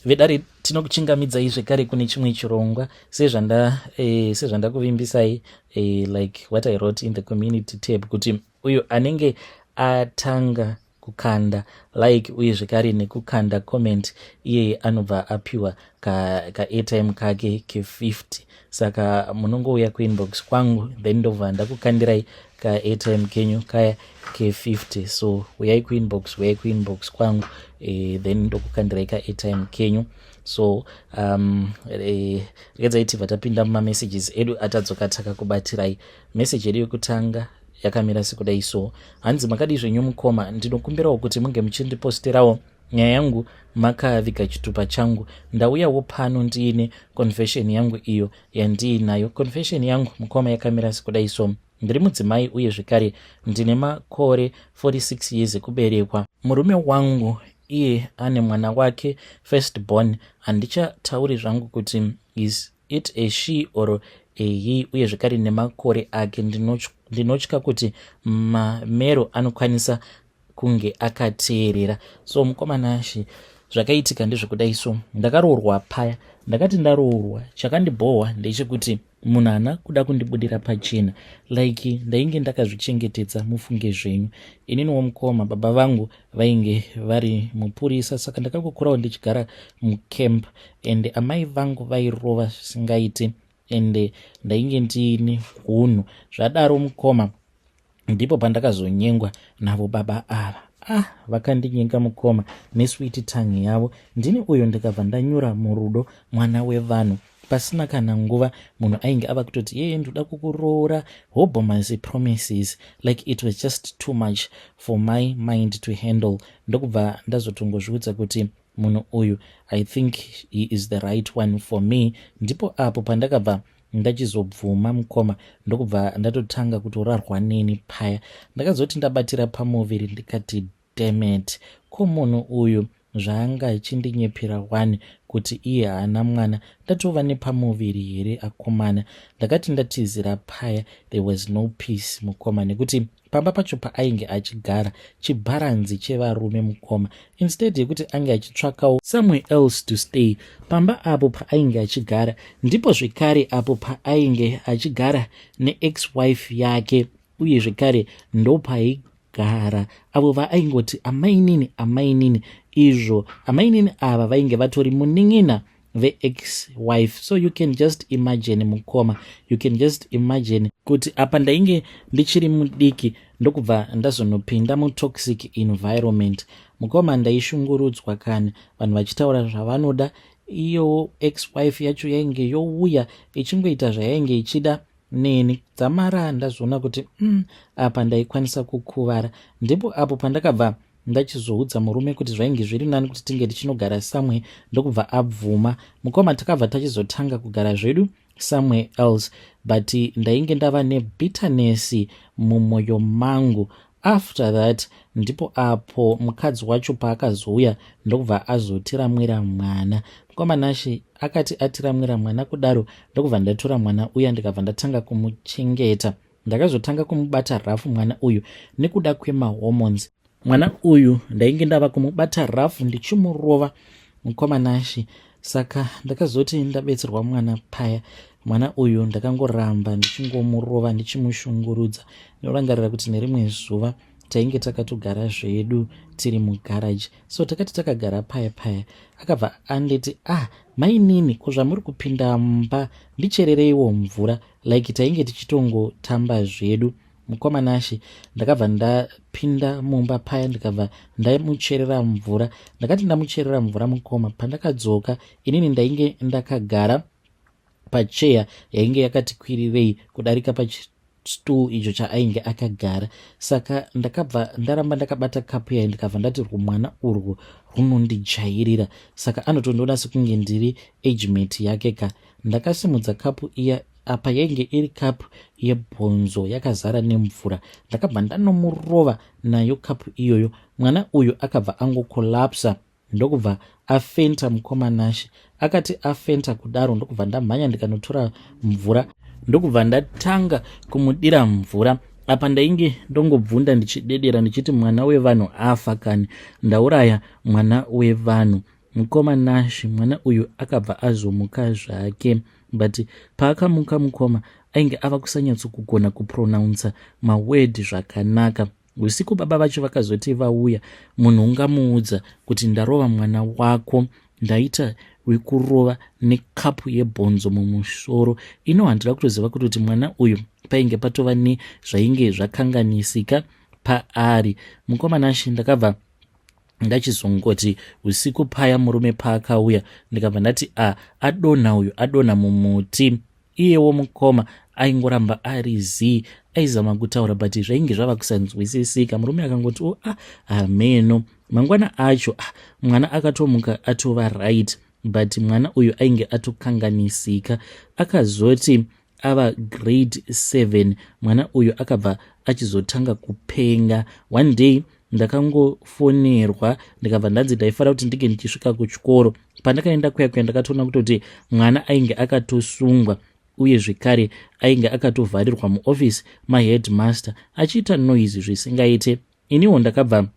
Vedare, tinokuchingamidzai zvekare kune chimwe chirongwa sezvandakuvimbisai, like what I wrote in the community tab, kuti uyo anenge atanga kukanda like uye zvekare nekukanda comment, iyeye anobva apiwa kaairtime ka kake ke50. Saka munongouya kuinbox kwangu, then ndobva ndakukandirai kaairtime kenyu kaya ke50. So uyai kuinbox, uyai kuinbox kwangu, then ndokukandirai kaairtime kenyu. So regedzai tibva tapinda mumamessages edu atadzoka takakubatirai. Message yedu yekutanga yakamira sekudai so. Hanzi, "Makadii zvenyu mukoma? Ndinokumbirawo kuti munge muchindiposterawo nyaya yangu makaviga chitupa changu. Ndauyawo pano ndiine confession yangu iyo yandiinayo. Confession yangu, mukoma, yakamira sekudai so. Ndiri mudzimai uye zvekare ndine makore 46 years ekuberekwa. Murume wangu iye ane mwana wake first born. Handichatauri zvangu kuti is it a she or a he, uye zvekare nemakore ake. Ndinotya kuti mamero anokwanisa kunge akateerera. So mukomanashi, zvakaitika ndezvekudai so. Ndakaroorwa paya. Ndakati ndaroorwa, chakandibhohwa ndechekuti munhu haana kuda kundibudira pachena. Like ndainge ndakazvichengetedza, mufunge zvenyu. Ininiwo mukoma, baba vangu vainge vari mupurisa, saka ndakangokurawo ndichigara mucamp, and amai vangu vairova zvisingaiti, ende ndainge ndiine hunhu. Zvadaro mukoma, ndipo pandakazonyengwa navo baba ava. Ah, vakandinyenga mukoma nesweet tongue yavo. Ndini uyo ndikabva ndanyura murudo, mwana wevanhu. Pasina kana nguva, munhu ainge ava kutoti, 'Yeye, ndoda kukuroora.' Hobhomas promises. Like it was just too much for my mind to handle. Ndokubva ndazotongozviudza kuti munhu uyu, I think he is the right one for me. Ndipo apo pandakabva ndachizobvuma mukoma, ndokubva ndatotanga kutorarwa neni paya. Ndakazoti ndabatira pamuviri, ndikati, 'Dammit, ko munhu uyu zvaanga achindinyepera wani kuti iye haana mwana, ndatova nepamuviri here akomana?' Ndakati ndatizira paya, there was no peace mukoma, nekuti pamba pacho paainge achigara chibharanzi chevarume mukoma. Instead yekuti ange achitsvakawo somewhere else to stay, pamba apo paainge achigara ndipo zvekare apo paainge achigara neex wife yake, uye zvekare ndopaigara avo vaaingoti amainini, amainini. Izvo amainini ava vainge vatori munin'ina veex wife. So you can just imagine mukoma, you can just imagine kuti apa ndainge ndichiri mudiki, ndokubva ndazonopinda mutoxic environment mukoma. Ndaishungurudzwa kani, vanhu vachitaura zvavanoda. Iyo ex wife yacho yainge youya ichingoita zvayainge ichida neni. Dzamara ndazoona kuti apa ndaikwanisa kukuvara, ndipo apo pandakabva ndachizoudza murume kuti zvainge zviri nani kuti tinge tichinogara somewhere, ndokubva abvuma mukoma. Takabva tachizotanga kugara zvedu somewhere else, but ndainge ndava nebitterness mumwoyo mangu. After that, ndipo apo mukadzi wacho paakazouya, ndokubva azotiramwira mwana mukoma Nashi. Akati atiramwira mwana kudaro, ndokubva ndatora mwana uya, ndikabva ndatanga kumuchengeta. Ndakazotanga kumubata rough mwana uyu nekuda kwemahormones. Mwana uyu ndainge ndava kumubata rough, ndichimurova mukoma Nashi. Saka ndakazoti ndabetserwa mwana paya, mwana uyu ndakangoramba ndichingomurova, ndichimushungurudza. Ndinorangarira kuti nerimwe zuva tainge takatogara zvedu tiri mugaraji. So takati takagara paya paya, akabva anditi, 'Ah, mainini, ko zvamuri kupinda mumba, ndicherereiwo mvura.' Like tainge tichitongotamba zvedu mukoma Nashi. Ndakabva ndapinda mumba paya, ndikabva ndamucherera mvura. Ndakati ndamucherera mvura mukoma, pandakadzoka inini ndainge ndakagara pacheya yainge yakati kwirirei kudarika pachistool icho chaainge akagara. Saka ndakabva ndaramba ndakabata kapu yai, ndikabva ndati, 'Rwumwana urwu runondijairira, saka anotondiona sekunge ndiri agemate yake ka.' Ndakasimudza kapu iya. Apa yainge iri kapu yebhonzo yakazara nemvura. Ndakabva ndanomurova nayo kapu iyoyo. Mwana uyu akabva angokolapsa, ndokubva afenta mukoma Nashi. Akati afenta kudaro, ndokubva ndamhanya ndikanotora mvura, ndokubva ndatanga kumudira mvura. Apa ndainge ndongobvunda ndichidedera ndichiti, 'Mwana wevanhu afa kani, ndauraya mwana wevanhu.' Mukoma Nash, mwana uyu akabva azomuka zvake, but paakamuka mukoma, ainge ava kusanyatsokugona kupronounsa maword zvakanaka. Usiku baba vacho vakazoti vauya, munhu ungamuudza kuti ndarova mwana wako, ndaita wekurova nekapu yebhonzo mumusoro ino? Handida kutoziva kuti mwana uyu painge patova nezvainge zvakanganisika paari. Mukoma Nashi, ndakabva ndachizongoti usiku paya murume paakauya, ndikabva ndati, "A, adonha uyu, adonha mumuti." Iyewo mukoma aingoramba ari zii, aizama kutaura but zvainge zvava kusanzwisisika. Murume akangoti, "O, ah, hameno." Mangwana acho, ah, mwana akatomuka atova right, but mwana uyu ainge atokanganisika. Akazoti ava grade 7, mwana uyu akabva achizotanga kupenga. One day ndakangofonerwa, ndikabva ndanzi ndaifanira kuti ndinge ndichisvika kuchikoro. Pandakaenda kuya kuya, ndakatoona kutoti mwana ainge akatosungwa, uye zvekare ainge akatovharirwa muofisi maheadmaster achiita noise zvisingaite. Iniwo ndakabva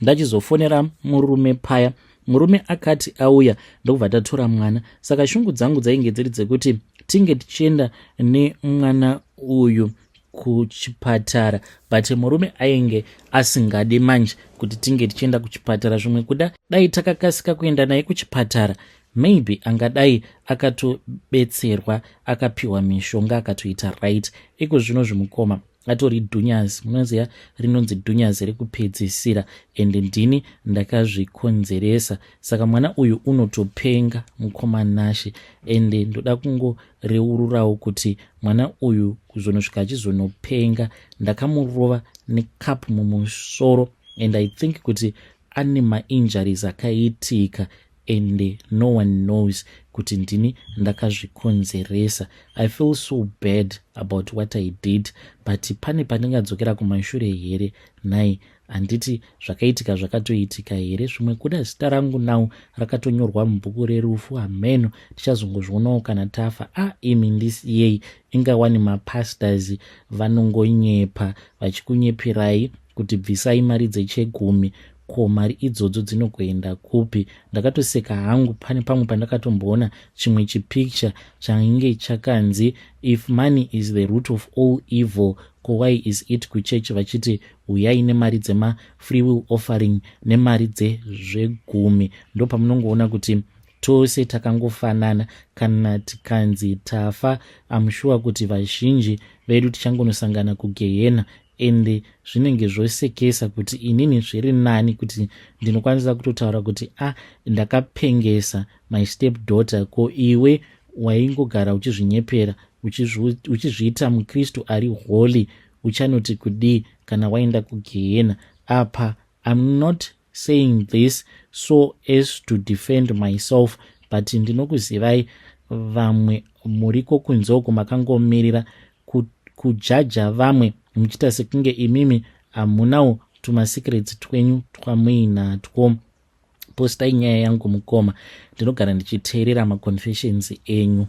ndachizofonera murume paya. Murume akati auya, ndokubva tatora mwana. Saka shungu dzangu dzainge dziri dzekuti tinge tichienda nemwana uyu kuchipatara, but murume ainge asingadi manje kuti tinge tichienda kuchipatara. Zvimwe kuda dai takakasika kuenda naye kuchipatara, maybe angadai akatobetserwa, akapiwa mishonga, akatoita right. Iko zvino zvimukoma atori dhunyazi, munoziva rinonzi dhunyazi rekupedzisira, ende ndini ndakazvikonzeresa. Saka mwana uyu unotopenga, mukoma Nashe, ende ndoda kungoreururawo kuti mwana uyu kuzonosvika achizonopenga, ndakamurova nekapu mumusoro, and I think kuti ane mainjuries akaitika, and no one knows kuti ndini ndakazvikonzeresa. I feel so bad about what I did, but pane pandingadzokera kumashure here nhai? Handiti zvakaitika zvakatoitika here? Zvimwe kuda zita rangu now rakatonyorwa mubhuku rerufu. Hameno, tichazongozvionawo kana tafa. A, imi ndisiyei. Ingawani mapastors vanongonyepa vachikunyeperai kuti bvisai mari dzechegumi. Ko mari idzodzo dzinogoenda kupi? Ndakatoseka hangu. Pane pamwe pandakatomboona chimwe chipicture chainge chakanzi, "If money is the root of all evil, ko why is it kuchechi vachiti uyai nemari dzemafree will offering nemari dzezvegumi?" Ndo pamunongoona kuti tose takangofanana. Kana tikanzi tafa, am sure kuti vazhinji vedu tichangonosangana kugehena, ende zvinenge zvosekesa kuti inini zviri nani kuti ndinokwanisa kutotaura kuti, "A, ah, ndakapengesa my step daughter." Ko iwe waingogara uchizvinyepera, uchizviita mukristu ari holy, uchanoti kudii kana waenda kugehena? Apa I'm not saying this so as to defend myself, but ndinokuzivai vamwe muriko kunzoko makangomirira kujaja vamwe, muchiita sekunge imimi hamunawo tumasecrets twenyu twamuinatwo. Postai nyaya yangu mukoma, ndinogara ndichiteerera maconfessions enyu.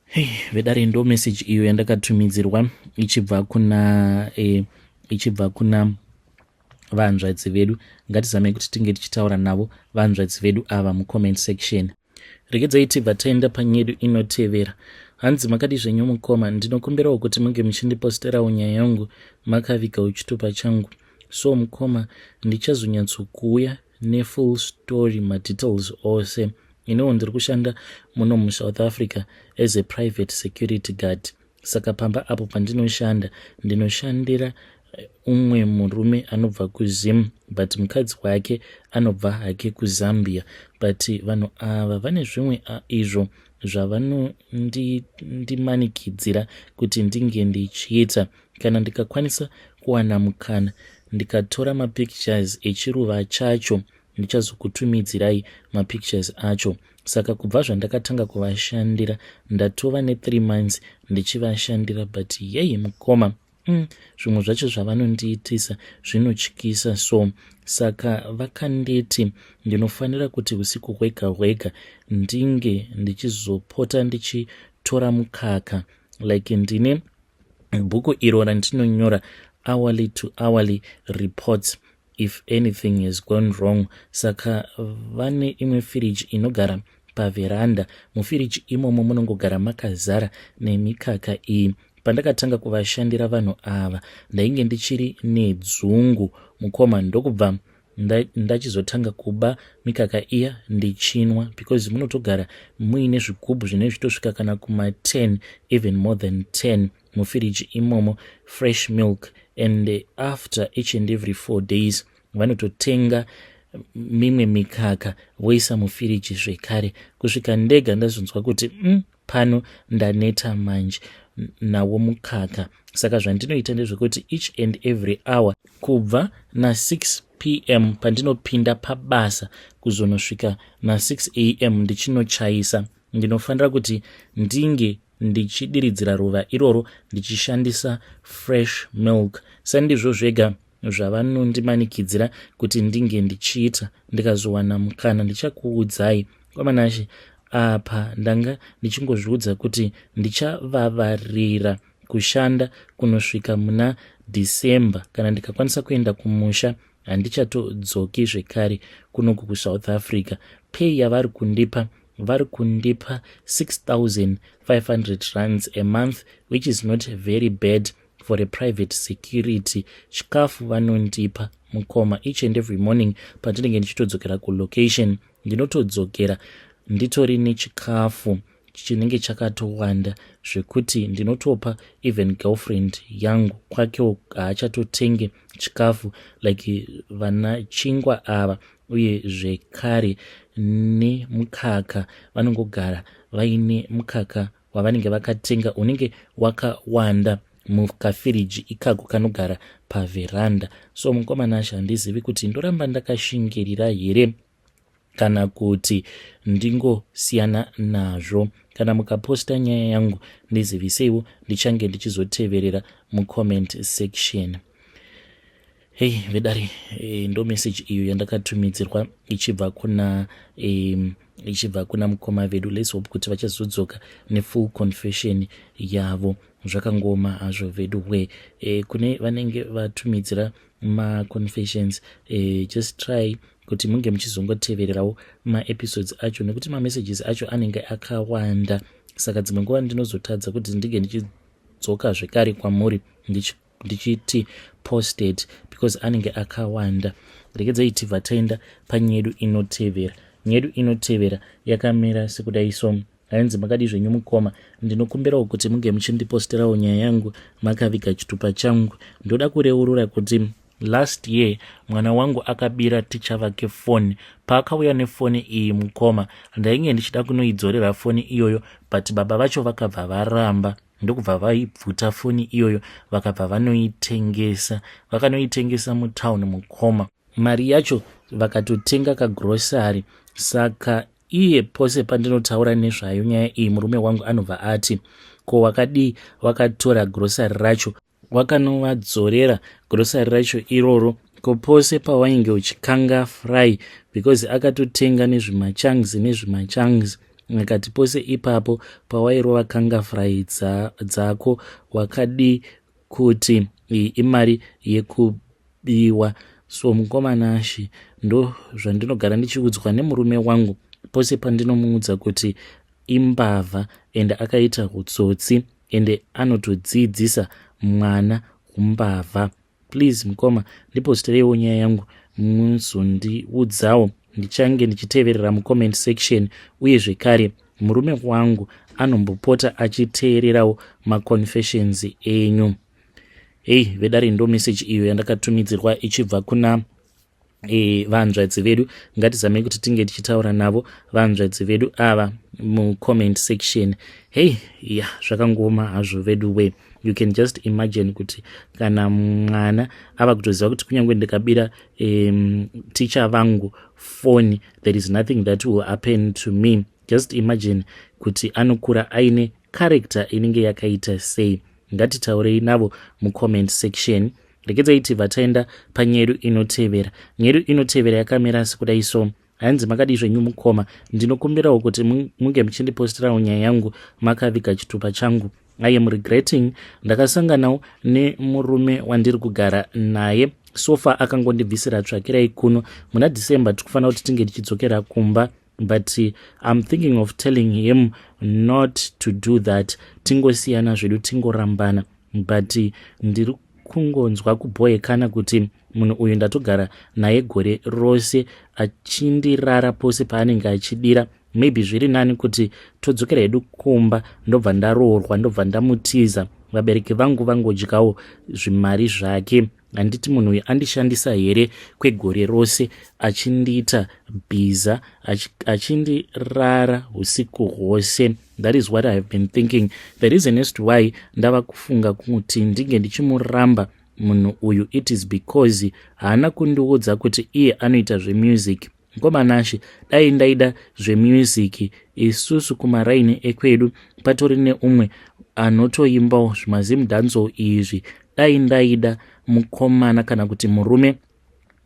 Hey, vedare, ndo message iyo yandakatumidzirwa ichibva kuna vanzvadzi vedu. Ngatizamei kuti tinge tichitaura navo vanzvadzi vedu ava mucomment section. Regedzai tibva taenda panyedu inotevera. Hanzi, "Makadi zvenyu mukoma? Ndinokumbirawo kuti munge muchindiposterawo nyaya yangu makavigawo chitupa changu. So mukoma, ndichazonyatsokuuya nefull story, madetails ose. Iniwo ndiri kushanda muno muSouth Africa as a private security guard. Saka pamba apo pandinoshanda, ndinoshandira umwe murume anobva kuZim, but mukadzi wake anobva hake kuZambia. But vanhu ava vane zvimwe izvo zvavanondimanikidzira kuti ndinge ndichiita. Kana ndikakwanisa kuwana mukana, ndikatora mapictures echiruva chacho, ndichazokutumidzirai mapictures acho. Saka kubva zvandakatanga kuvashandira, ndatova ne3 months ndichivashandira, but yei mukoma, zvimwe zvacho zvavanondiitisa zvinotyisa. So saka vakanditi ndinofanira kuti usiku hwega hwega ndinge ndichizopota ndichitora mukaka. Like ndine bhuku iro randinonyora hourly to hourly reports. If anything has gone wrong, saka vane imwe firiji inogara pavheranda. Mufiriji imomo munongogara makazara nemikaka iyi. Pandakatanga kuvashandira vanhu ava, ndainge ndichiri nedzungu, mukoma, ndokubva ndachizotanga kuba mikaka iya ndichinwa, because munotogara muine zvigubhu zvinenge zvitosvika kana kuma10, even more than 10 mufiriji imomo, fresh milk. And after each and every 4 days vanototenga mimwe mikaka voisa mufiriji zvekare, kusvika ndega ndazonzwa kuti pano ndaneta manje nawo mukaka. Saka zvandinoita ndezvekuti each and every hour, kubva na6 p.m. pandinopinda pabasa kuzonosvika na6 a.m. ndichinochaisa, ndinofanira kuti ndinge ndichidiridzira ruva iroro ndichishandisa fresh milk. Sandizvo zvega zvavanondimanikidzira kuti ndinge ndichiita. Ndikazowana mukana ndichakuudzai kwamanashe. Apa ndanga ndichingozviudza kuti ndichavavarira kushanda kunosvika muna December. Kana ndikakwanisa kuenda kumusha, handichatodzoki zvekare kunoku kuSouth Africa. Pay yavari kundipa, vari kundipa 6500 rands a month, which is not very bad for a private security. Chikafu vanondipa, mukoma. Each and every morning pandinenge ndichitodzokera kulocation, ndinotodzokera nditori nechikafu chinenge chakatowanda zvekuti ndinotopa even girlfriend yangu. Kwakewo haachatotenge chikafu, like vana chingwa ava, uye zvekare nemukaka. Vanongogara vaine mukaka wavanenge vakatenga unenge wakawanda mukafiriji ikako kanogara pavheranda. So mukomanasha, handizivi kuti ndoramba ndakashingirira here kana kuti ndingosiyana nazvo. Kana mukaposta nyaya yangu, ndiziviseiwo, ndichange ndichizoteverera mucomment section. Hei vedare, ndo message iyo yandakatumidzirwa ichibva kuna mukoma vedu. Let's hope kuti vachazodzoka nefull confession yavo. Zvakangoma hazvo vedu we. Kune vanenge vatumidzira maconfessions, just try kuti munge muchizongotevererawo maepisodes acho, nekuti mamessages acho anenge akawanda, saka dzimwe nguva ndinozotadza kuti ndinge ndichidzoka zvekare kwamuri ndichiti posted, because anenge akawanda. Regedzai tibva taenda panyedu inotevera. Nyedu inotevera yakamira sekudai so. Hanzi, "Makadi zvenyu mukoma? Ndinokumbirawo kuti munge muchindiposterawo nyaya yangu makaviga chitupa changu. Ndoda kureurura kuti last year mwana wangu akabira ticha vake foni. Paakauya nefoni iyi, mukoma, ndainge ndichida kunoidzorera foni iyoyo, but baba vacho vakabva varamba, ndokubva vaibvuta foni iyoyo, vakabva vanoitengesa. Vakanoitengesa mutauni, mukoma. Mari yacho vakatotenga kagrosari. Saka iye pose pandinotaura nezvayo nyaya iyi, murume wangu anobva ati, 'Ko wakadii wakatora grosari racho wakanovadzorera grosari racho iroro? Ko pose pawainge uchikanga fry?' Because akatotenga nezvimachunks nezvimachunks. Akati, 'Pose ipapo pawairova kanga fry dzako, wakadii kuti iyi imari yekubiwa?' So mukomanashi, ndo zvandinogara ndichiudzwa nemurume wangu pose pandinomuudza kuti imbavha ende akaita utsotsi, ende anotodzidzisa mwana umbavha. Please mukoma, ndipostireiwo nyaya yangu, muzondiudzawo. Ndichange ndichiteverera mucomment section, uye zvekare murume wangu anombopota achiteererawo maconfessions enyu." Hei vedare, ndo message iyo yandakatumidzirwa ichibva kuna vanzvadzi vedu. Ngatizamei kuti tinge tichitaura navo vanzvadzi vedu ava mucomment section. Hei ya, zvakangoma hazvo vedu we. You can just imagine kuti kana mwana ava kutoziva kuti kunyange ndikabira ticha vangu foni, there is nothing that will happen to me. Just imagine kuti anokura aine character inenge yakaita sei. Ngatitaurei navo mucomment section. Regedzai tibva taenda panyedu inotevera. Nyedu inotevera yakamira sekudai so. Hanzi, "Makadi zvenyu mukoma? Ndinokumbirawo kuti munge muchindipostirawo nyaya yangu makaviga chitupa changu. I am regretting. Ndakasanganawo nemurume wandiri kugara naye. So far akangondibvisira tsvakirai kuno. Muna December tikufanira kuti tinge tichidzokera kumba, but I'm thinking of telling him not to do that, tingosiyana zvedu, tingorambana. But ndiri kungonzwa kubhoekana kuti munhu uyu ndatogara naye gore rose achindirara pose paanenge achidira. Maybe zviri nani kuti todzokera hedu kumba, ndobva ndaroorwa, ndobva ndamutiza, vabereki vangu vangodyawo zvimari zvake. Handiti munhu uyu andishandisa here kwegore rose achindiita bhiza, achindirara usiku hwose? That is what I have been thinking. The reason as to why ndava kufunga kuti ndinge ndichimuramba munhu uyu, it is because haana kundiudza kuti iye anoita zvemusic. Ngomanashe, dai ndaida zvemusic, isusu kumaraini ekwedu patori neumwe anotoimbawo zvimazimudhanzo izvi. Dai ndaida mukomana kana kuti murume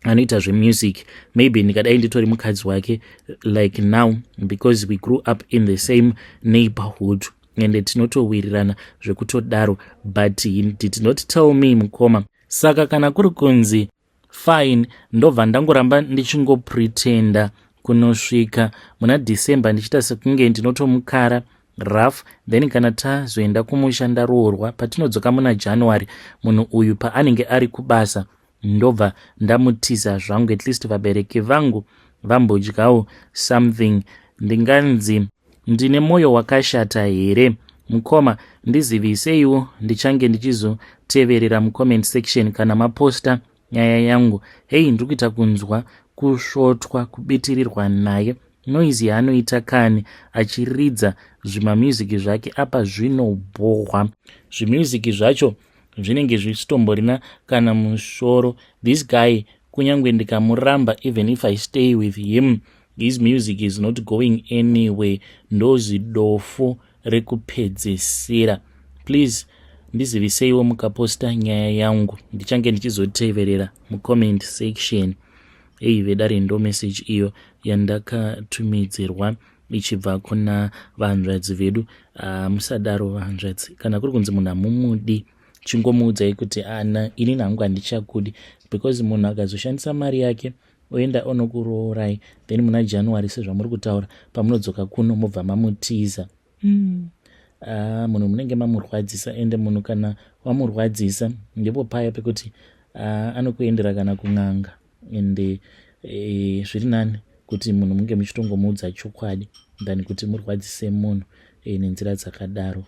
anoita zvemusic, maybe ndikadai nditori mukadzi wake like now, because we grew up in the same neighborhood ende tinotowirirana zvekutodaro. But he did not tell me, mukoma. Saka kana kuri kunzi fine, ndobva ndangoramba ndichingopretenda kunosvika muna December, ndichiita sekunge ndinotomukara rough. Then kana tazoenda kumusha, ndaroorwa, patinodzoka muna January, munhu uyu paanenge ari kubasa, ndobva ndamutiza zvangu. At least vabereki vangu vambodyawo something. Ndinganzi ndine mwoyo wakashata here, mukoma? Ndiziviseiwo, ndichange ndichizoteverera mucomment section kana maposta nyaya yangu. Hei, ndiri kuita kunzwa kusvotwa kubitirirwa naye. Noise yaanoita kani achiridza zvimamusic zvake apa zvinobhohwa. Zvimusic zvacho zvinenge zvisitomborina kana musoro. This guy, kunyange ndikamuramba, even if I stay with him, his music is not going anywhere. Ndozidofo rekupedzisira. Please ndiziviseiwo mukaposta nyaya yangu, ndichange ndichizoteverera mucomment section. Ei vedare, ndo message iyo yandakatumidzirwa ichibva kuna vanzvadzi vedu. Musadaro vanzvadzi. Kana kuri kunzi munhu hamumudi, chingomuudzai kuti ana inini hangu handichakudi, because munhu akazoshandisa mari yake oenda onokuroorai, then muna January, sezvamuri kutaura, pamunodzoka kuno mobva mamutiza. Munhu munenge mamurwadzisa. Ende munhu kana wamurwadzisa, ndipo paya pekuti anokuendera kana kun'anga. Ende zviri nani kuti munhu munge muchitongomuudza chokwadi than kuti murwadzise munhu nenzira dzakadaro.